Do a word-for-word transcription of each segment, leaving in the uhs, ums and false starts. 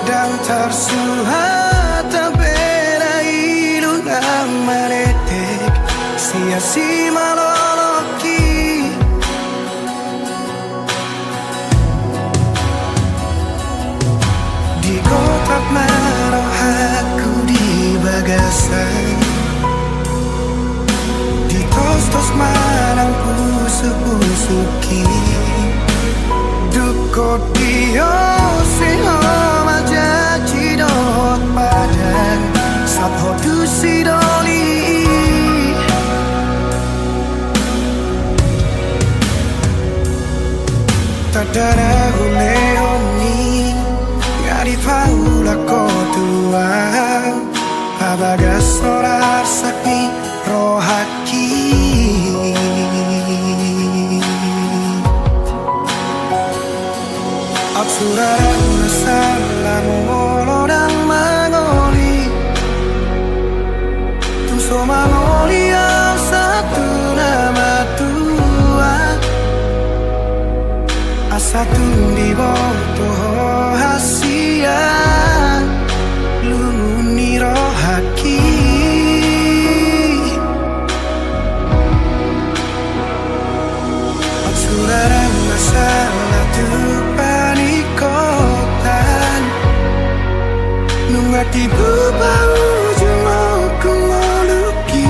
Ndang tarsuhat hambera ilu nang manetek sian simalolongki. Digotap ma rohangku di bagasan, ditostos ma nang pusuk-pusukki. Dung hot di on, sai ho ma janji dohot padan, sahat ho tu si doli. Tanda na hulehon i, nga dipaulak ho tu ahu, pabagas songon arsak ni rohangki. Aut sura ndang na salah molo ndang mangoli. Tung so mangoli ahu sahat tu na matua, asa tung diboto ho hasian lungun ni rohangki. Aut sura ndang na salah tu paningkotan, nunga tibu paujung ogung ngolungki.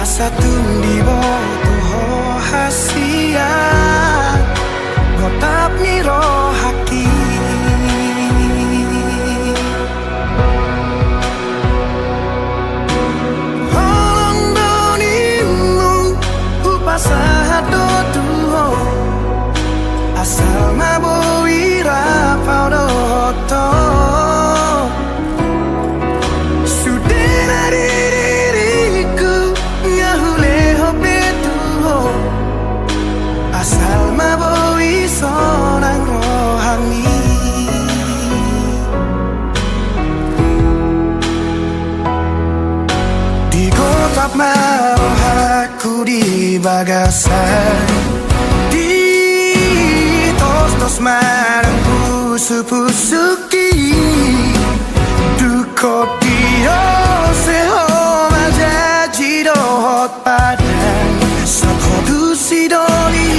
Asa tung diboto ho hasian gotap ni rohangki. Holong do ninmu hupasahat do tu ho, asal ma boi rap ahu dohot ho. Sude na di diringku nga hulehon be tu ho, asal ma boi sonang rohangmi. Digotap ma rohangku di bagasan, ditostos ma nang pusuk-pusukki. Dung hot di on, sai ho ma janji dohot padan, sahat ho tu si doli.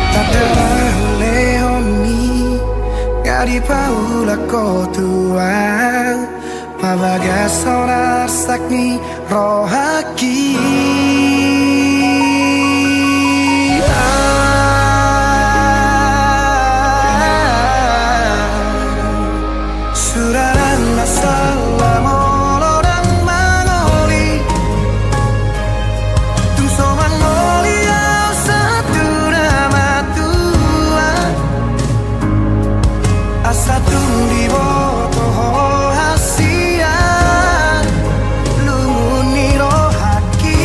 Tanda na hulehon i, nga dipaulak ho tu ahu, pabagas songon arsak ni rohangki. Aut sura ndang na salah molo ndang mangoli. Tung so mangoli ahu sahat tu na matua, asa tung diboto ho hasian lungun ni rohangki.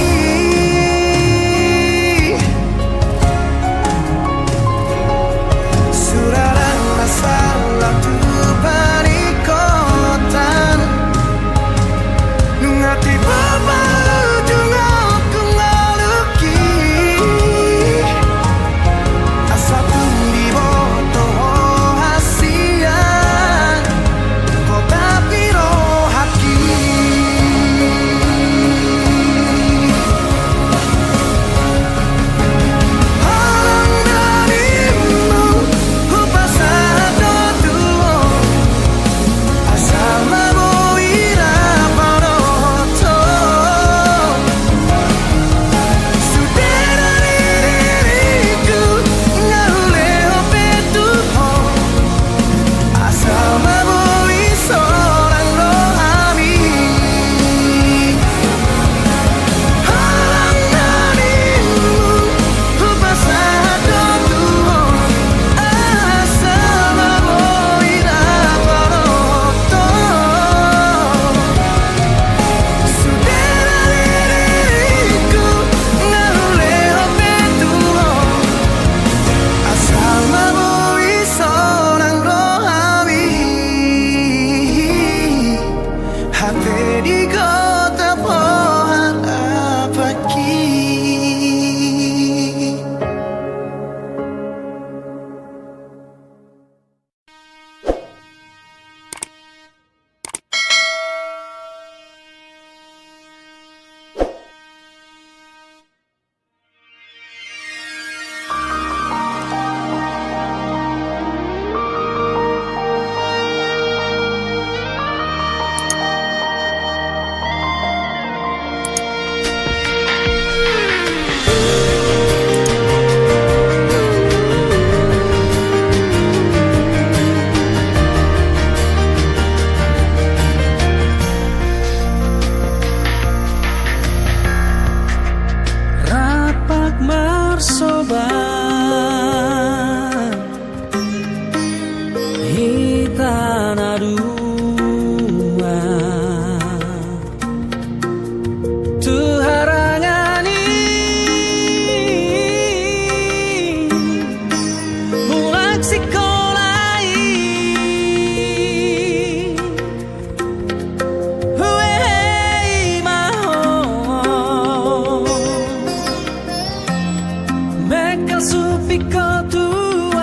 Engkau supingku Tuhan,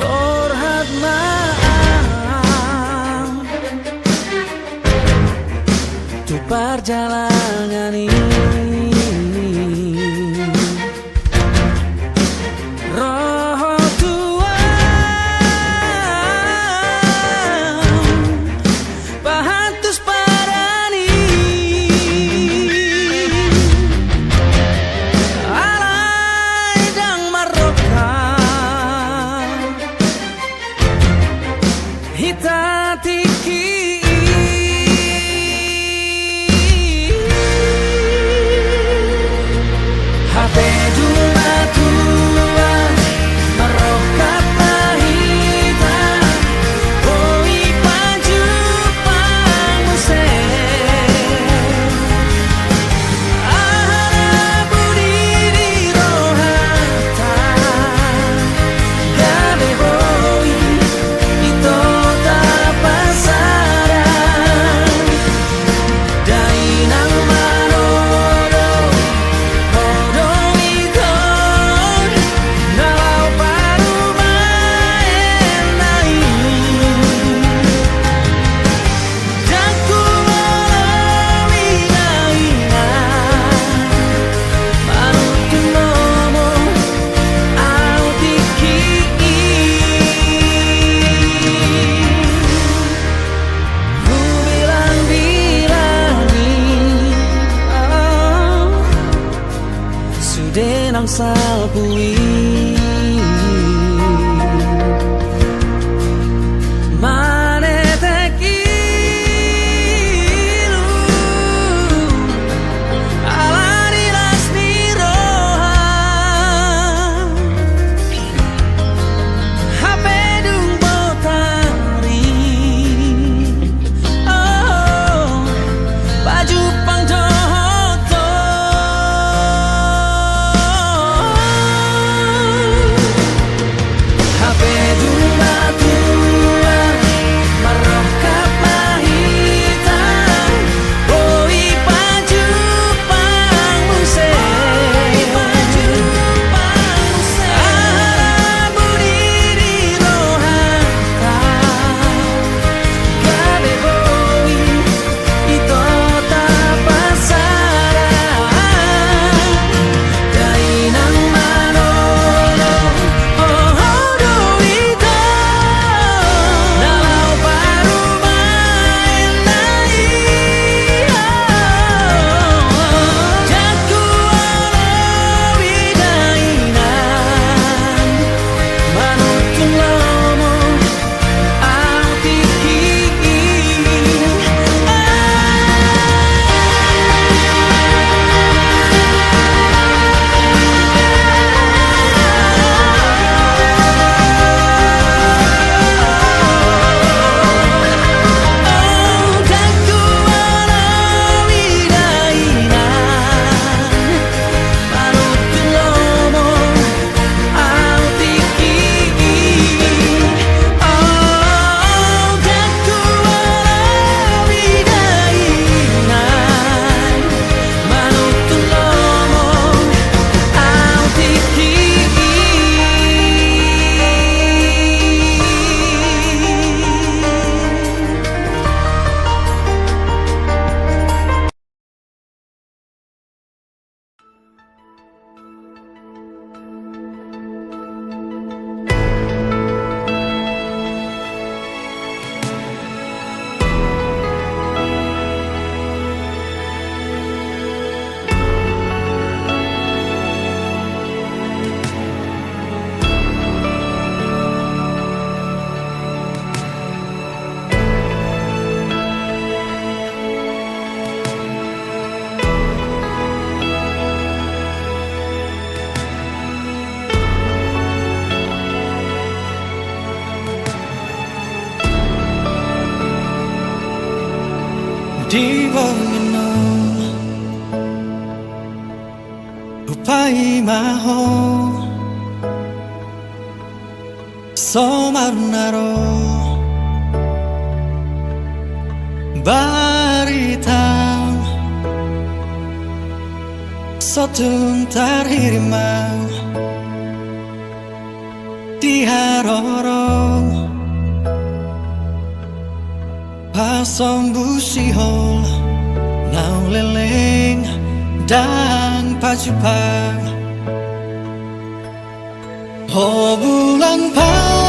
borhat ma au tu parjalanan i. Roha Tuhan, pahantus parani, alai ndang marroha hita tingki i. Hape dung ma tua, marroha ma hita, boi pajumpang muse. Aha na buni di rohanta, gabe boi ito tapasahat. Dainang manolo, ho do ito na laho parumaen na i. Ndang huoloi dainang, manuntun lomo au tingki i. Hubilangbilangi, oh, sude naung salpu i. Manetek ilu ala ni las ni roha. Hape dung botari, oh, pajumpang dohot ho. Hape dung ma tua, marroha ma hita, boi pajumpang muse. Aha na buni di rohanta, gabe boi ito tapasahat. Dainang manolo, ho do ito na laho parumaen na i. Ndang huoloi dainang, manuntun lomo au tingki i. Ndang huoloi dainang, manuntun lomo au tingki i. Oh, ndang huoloi dainang, manuntun lomo au tingki i. Di borngin on hupaima ho, so marnaro barita. Sotung tarhirim au di haroro, pasombusihon naung leleng ndang pajumpang. O bulan panandang,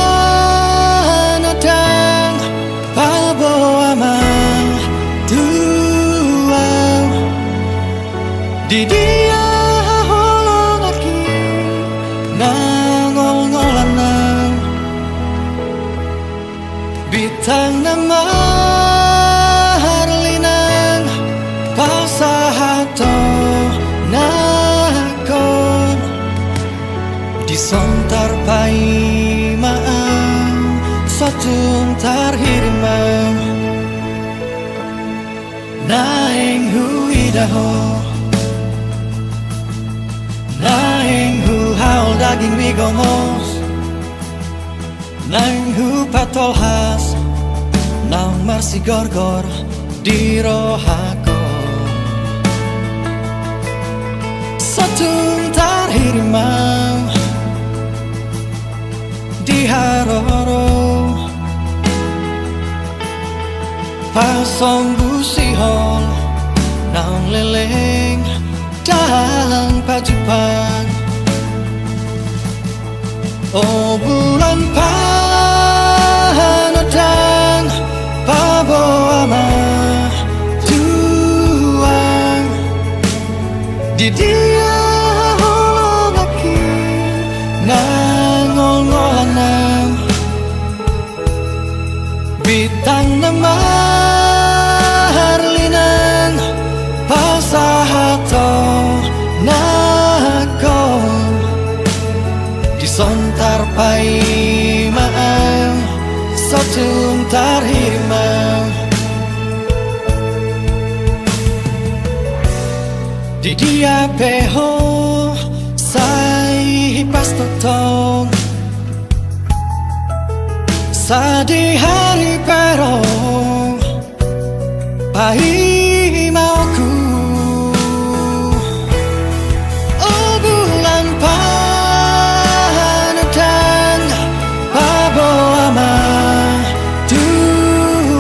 paboa ma tu au, di dia haholonganki nangolngolan au. Bintang na marlinang, pasahaton nangkon, dison tarpaima au, sotung tarhirim au. Naeng huida ho, naeng huhaol dagingmi gomos, naeng hupatolhas naung marsigorgor di rohangkon. Sotung tarhirim au di haroro, pasombusihon naung leleng ndang pajumpang. O bulan panandang, paboa ma tu au, di dia haholonganki nangolngolan au. Bintang na marlinang, pasahaton nangkon, dison tarpaima au, sotung tarhirim au. Di dia pe ho sai hipas tongtong, sadihari pe ro paimaonku. O bulan panandang, paboa ma tu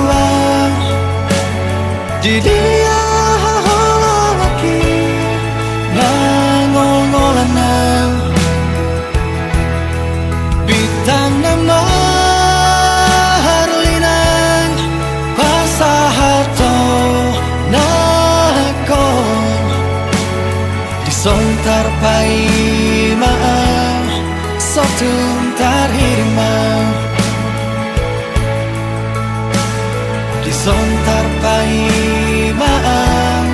au, di dia haholonganki nangolngolan au. Bintang na marlinang, pasahaton nangkon, dison tarpaima au, sotung tarhirim au. Dison tarpaima au,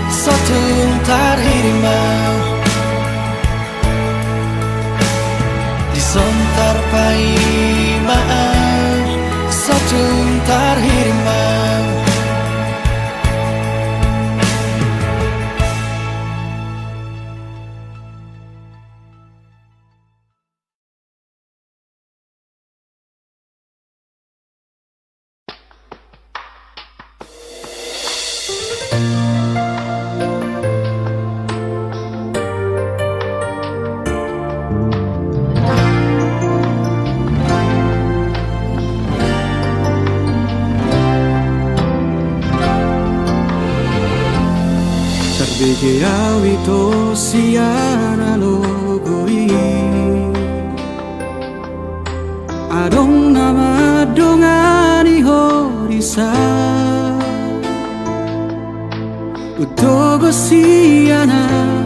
sotung tarhirim au. Dison tarpaima au, sotung tarhirim au. Tarbege au ito sian alogo i. Adong na mandongani ho disi. Hutogu sian au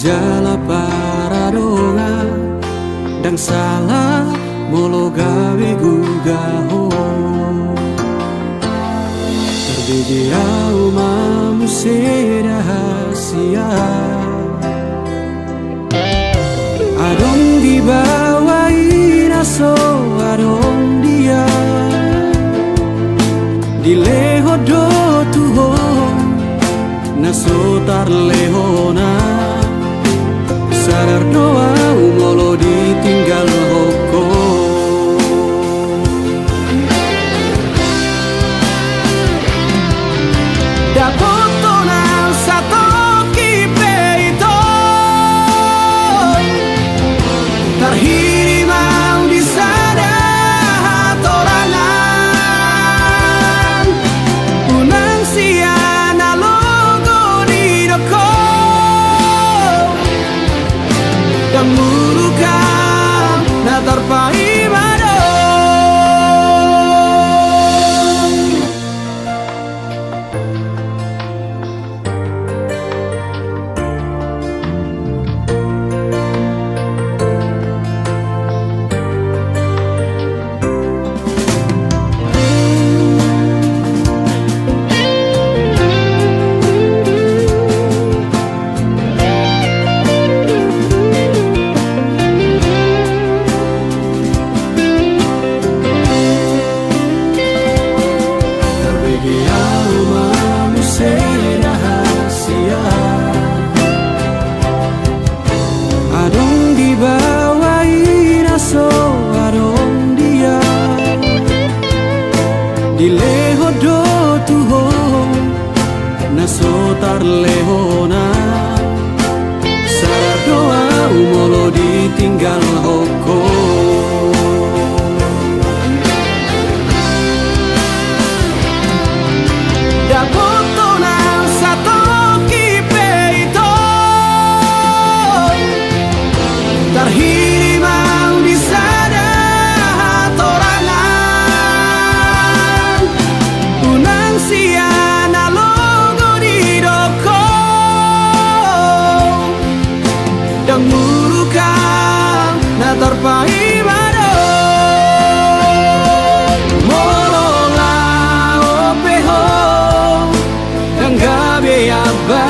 jala paradongan, ndang sala molo gabe guga ho. Tarbege au ma muse da hasian. Adong di baoa i na so adong dia, dilehon do tu ho na so tarlehon. Sadar do au molo ditinggal ho. Dapothon au sato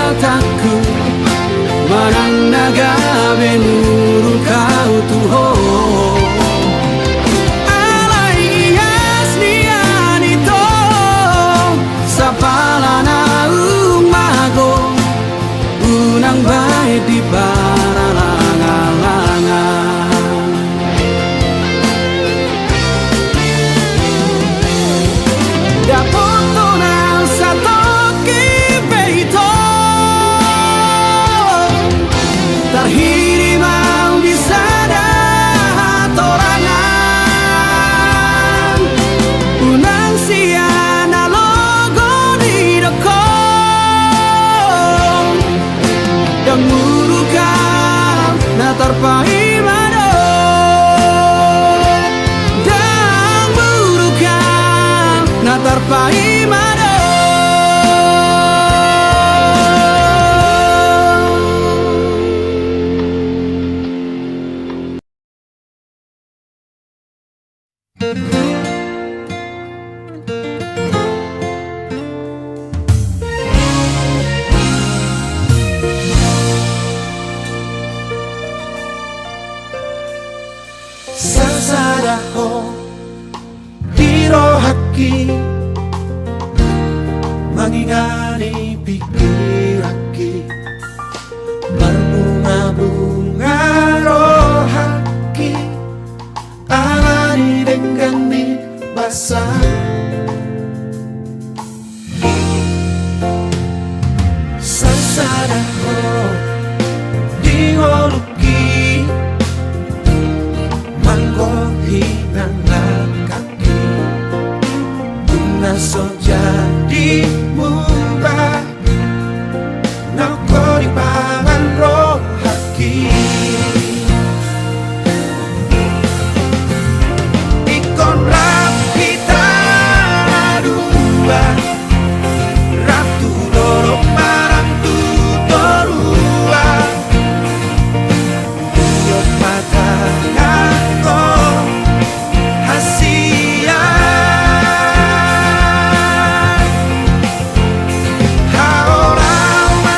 Hatangku manang na gabe muruk au tu ho. Alai ias nian ito, sapala naung mago, unang bahen di paralangan-langan. Dapothon au satongkin pe ito, tarhirim au di sada hatorangan. Unang sian na logo didok ho. Ndang muruk au na tarpaima do. Ndang muruk au na tarpaima do. Sasada ho di rohangki, mangingani pingkiranki, marbunga-bunga rohangki. Ala ni denggan ni basa. Sasada ho di ngolungki, manggohi nang langkangki, dung na so jadi mumba. Nang ho dipangan rohangki. Ingkon rap hita na dua, rap tu dolok manang tu toruan. Ingkon patangan ho hasian. Haolang ma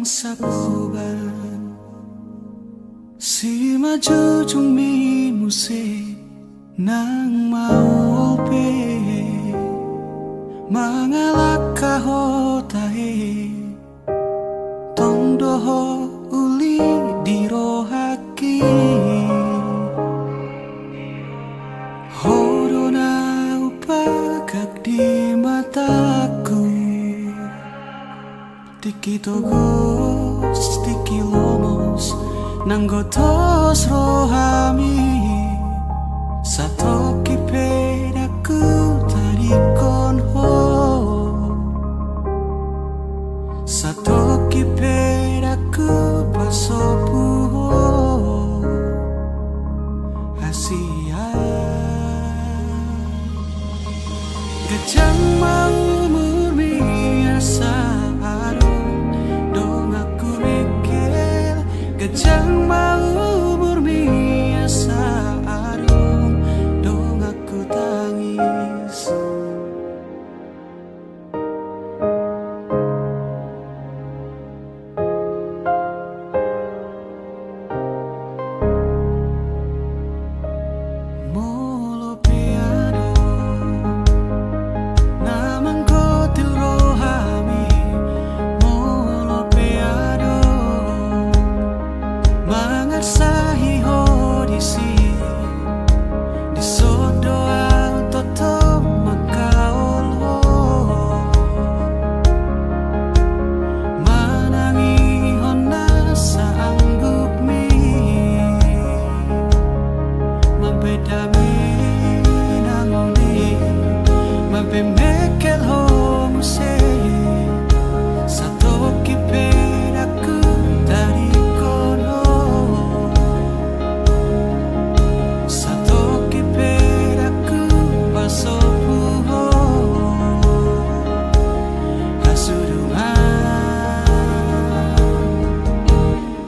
Sapuban simanjujungmi muse nang maol pe, mangalangka ho tahe, tong do ho uli di rohangki. Ho do na hupagak di matangku. Tingki togos, tingki lomos, nang gotos rohami. Satongkin pe ndang hutadingkon ho, satongkin pe ndang hupasobu ho. Asi ahu. Ganjang ma umurmi asa adong donganku mengkel. Ganjang ma umurmi asa adong donganku tangis. Molo pe adong na manggotil rohami, molo pe adong mangarsahi ho disi, dison do ahu tongtong mangkaol ho. Manangihon na saanggupmi, mambahen dame nang uli, mambahen mengkel ho muse. Satongkin pe ndang hutadingkon ho, satongkin pe ndang hupasobu ho. Hasudungan.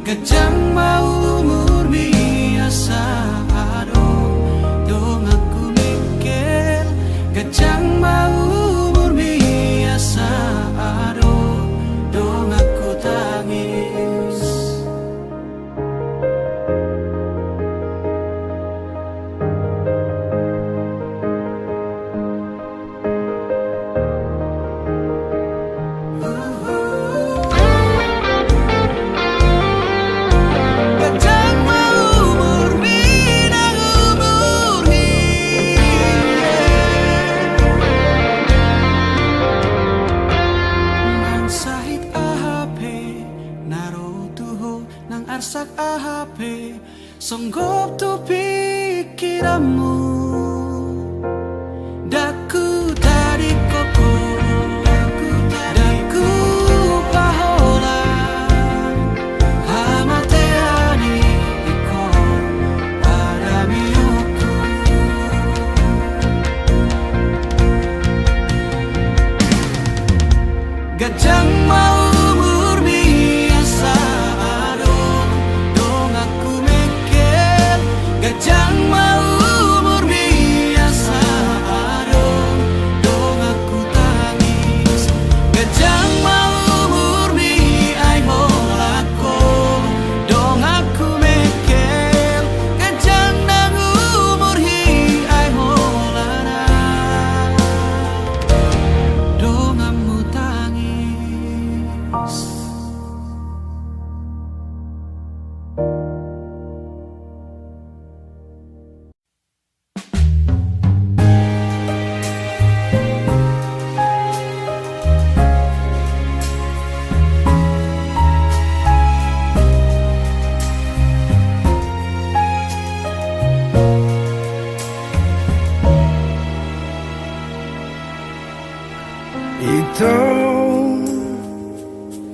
Ganjang ma umurmi asa adong donganku mengkel. Ganjang ma umurmi asa adong donganku tangis. Ganjang ma umurmi nang umur hi. Nang sahit aha pe na ro tu ho, nang arsak aha pe songgop tu pingkiranmu, ndang hutadingkon ho, ndang hupaholang hamatean i, ingkon paramionku. Ganjang ma umurmi asa adong donganku mengkel. Ganjang ma umurmi asa adong donganku tangis. Ganjang ma umurmi ai holan ho donganku mengkel. Ganjang nang umur hi ai holan ahu donganmu tangis. Ito,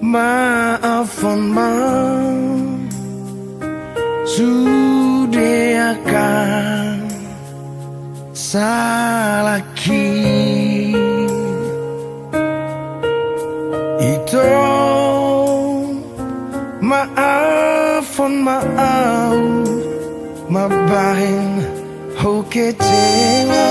maafhon ma sude angka salangki. Ito, maafhon ma ahu mambahen ho kecewa.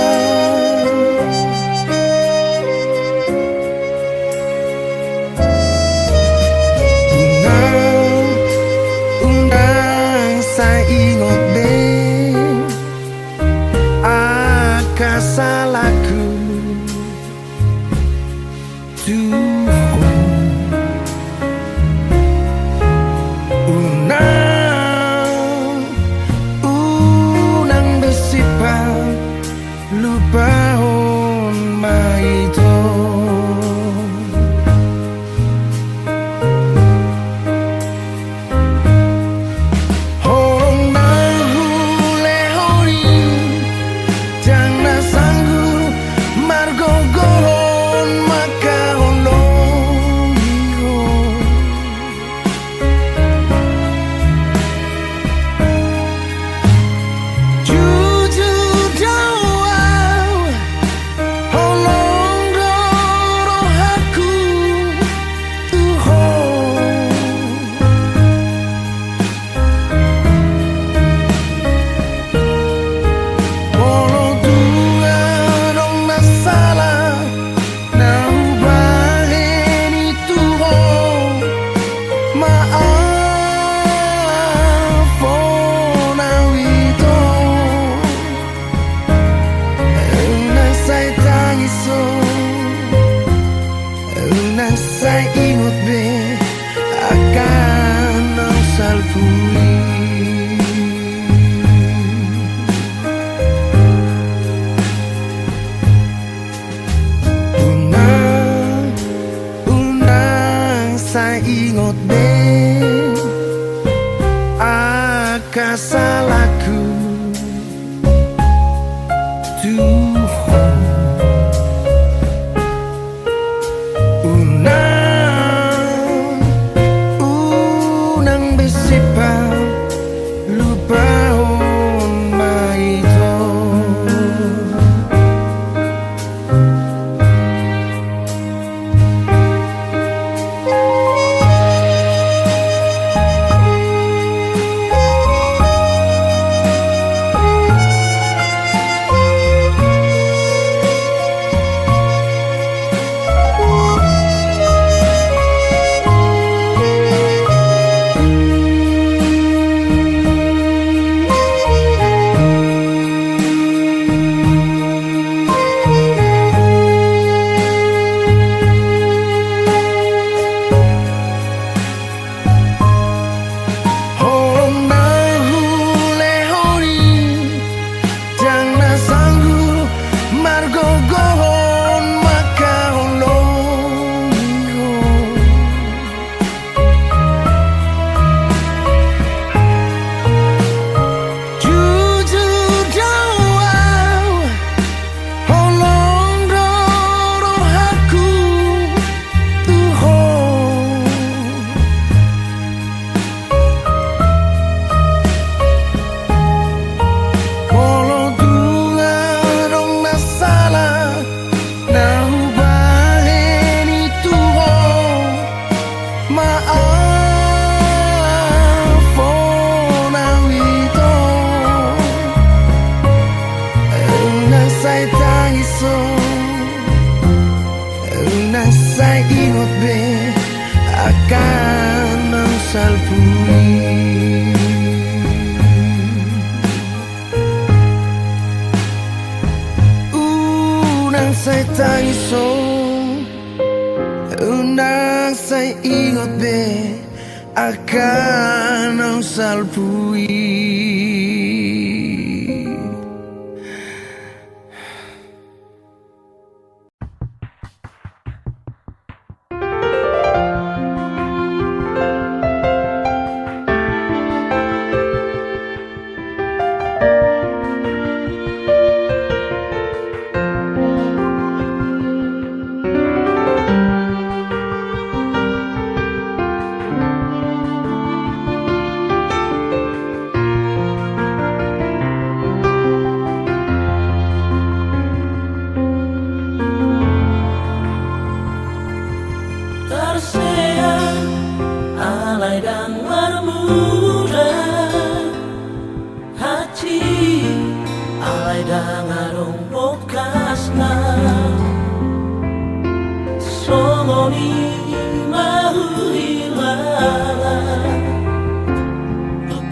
Ingot be angka na salpu i. Unang, unang sai ingot be angka salangku tu ho. Unang, unang be sipalupahon ma ito. Holong na hulehon i, ndang na sanggup margogohon mangkaholongi ho. Jujur do au, holong do rohangku tu ho. Molo tung adong na sala na hubahen i tu ho, maafhon au ito. Unang sai tangis ho. Unang sai ingot be angka na salpu i. Unang sai tangis ho. Unang sai ingot be angka na salpu i. Tarseat alai ndang marmula hansit, alai ndang adong bokasna. Songon i ma huhilala,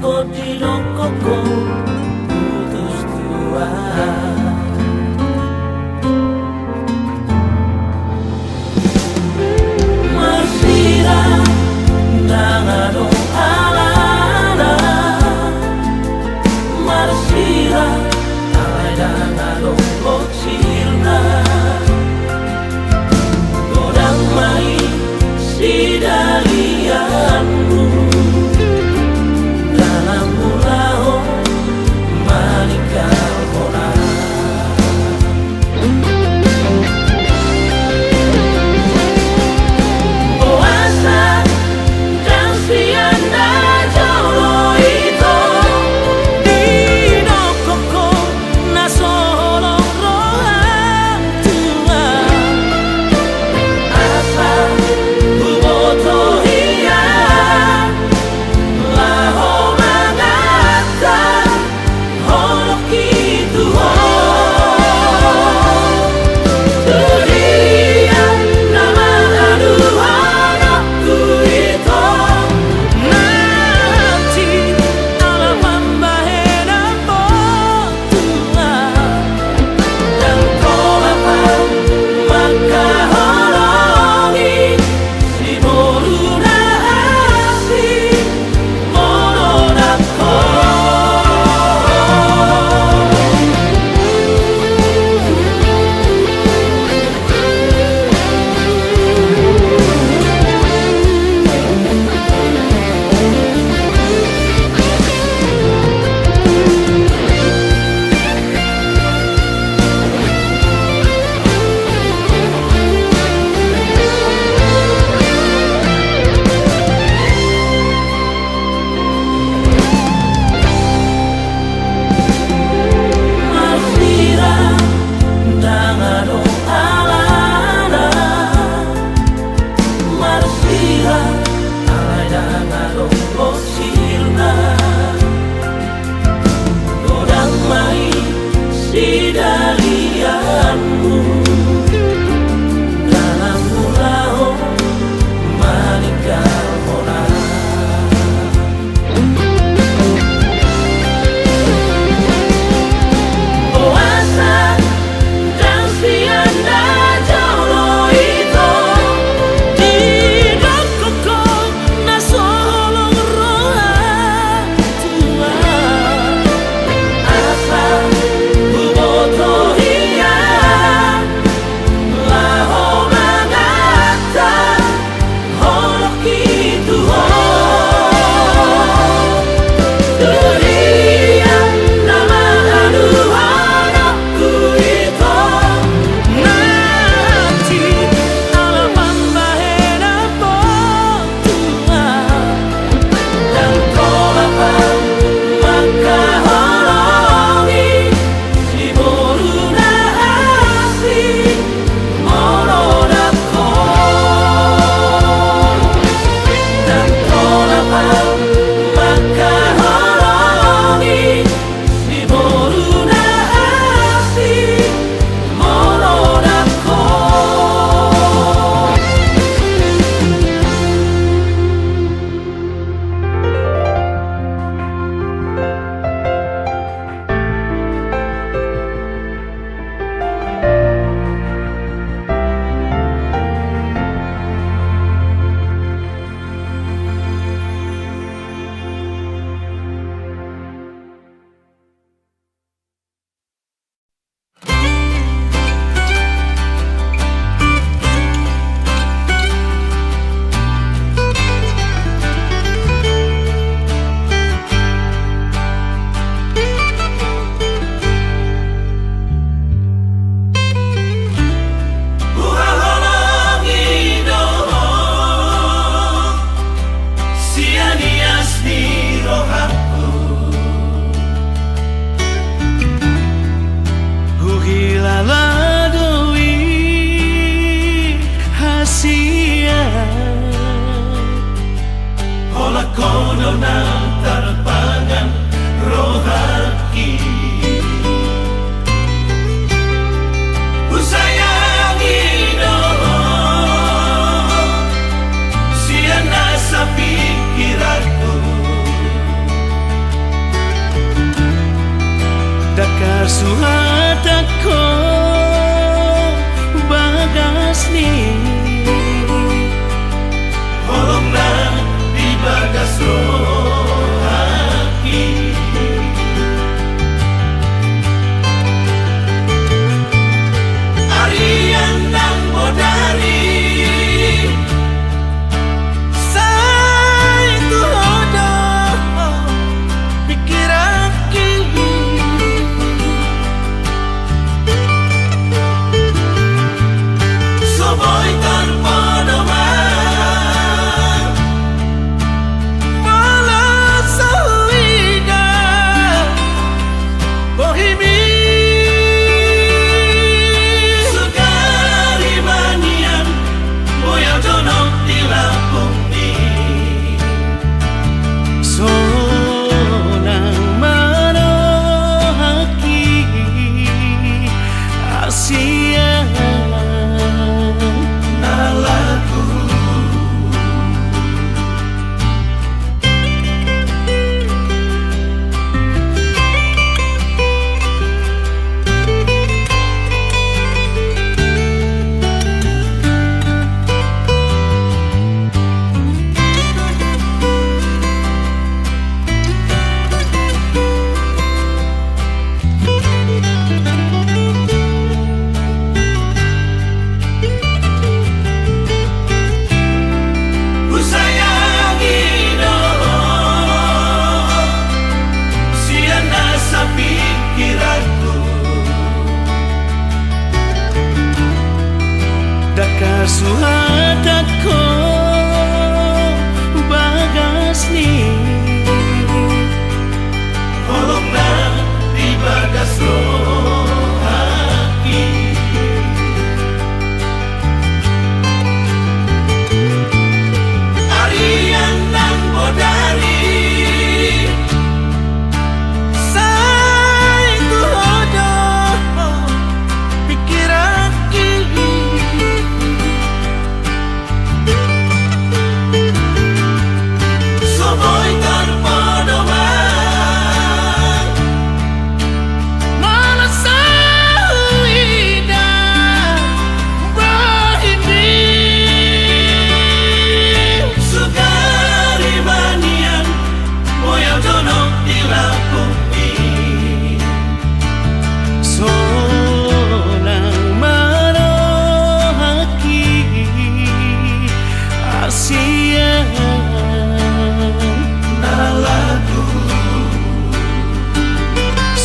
tung didok ho putus tua. Marsirang ndang adong alana, marsirang alai ndang adong bocilna. Godang ma i Ia, holan ho do na tarpangan rohangki. Husayangi do ho sian nasa pingkiranku. Ndang huhatahon bagas ni holong na di bagas rohangki. Arian nang bodari, sai tu ho do pingkiranki. So boi tarpadoman molo so huida bohimi. Sugari ma nian boi au jonok di lambungmi. Sonang ma rohangki, sian nang lagu. Husayangi do ho sian nasa pingkiranku. Ndang huhatahon bagas ni holong na di bagas rohangki. Arian nang bodari, sai tu ho do pingkiranki. So boi tarpadoman molo so huida bohimi. Sugari ma nian boi au jonok di lambungmi. Sonang ma rohangki, sian nang lagu.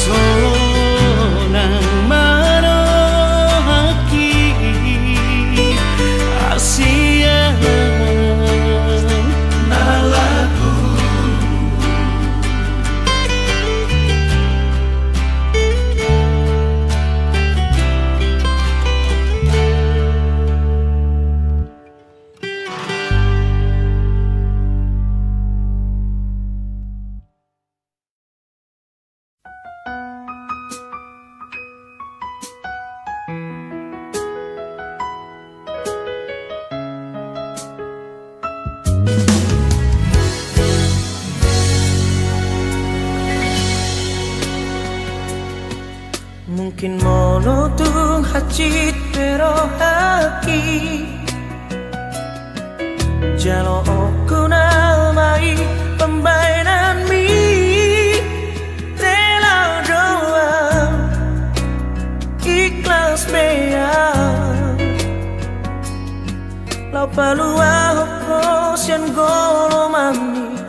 Sonang ma rohangki, sian nang lagu. Mungkin molo tung hansit pe rohangki, jalo okkon au ma i pambahenanmi. Tela do au, ikhlas pe au, laho paluahon ho sian golomanmi.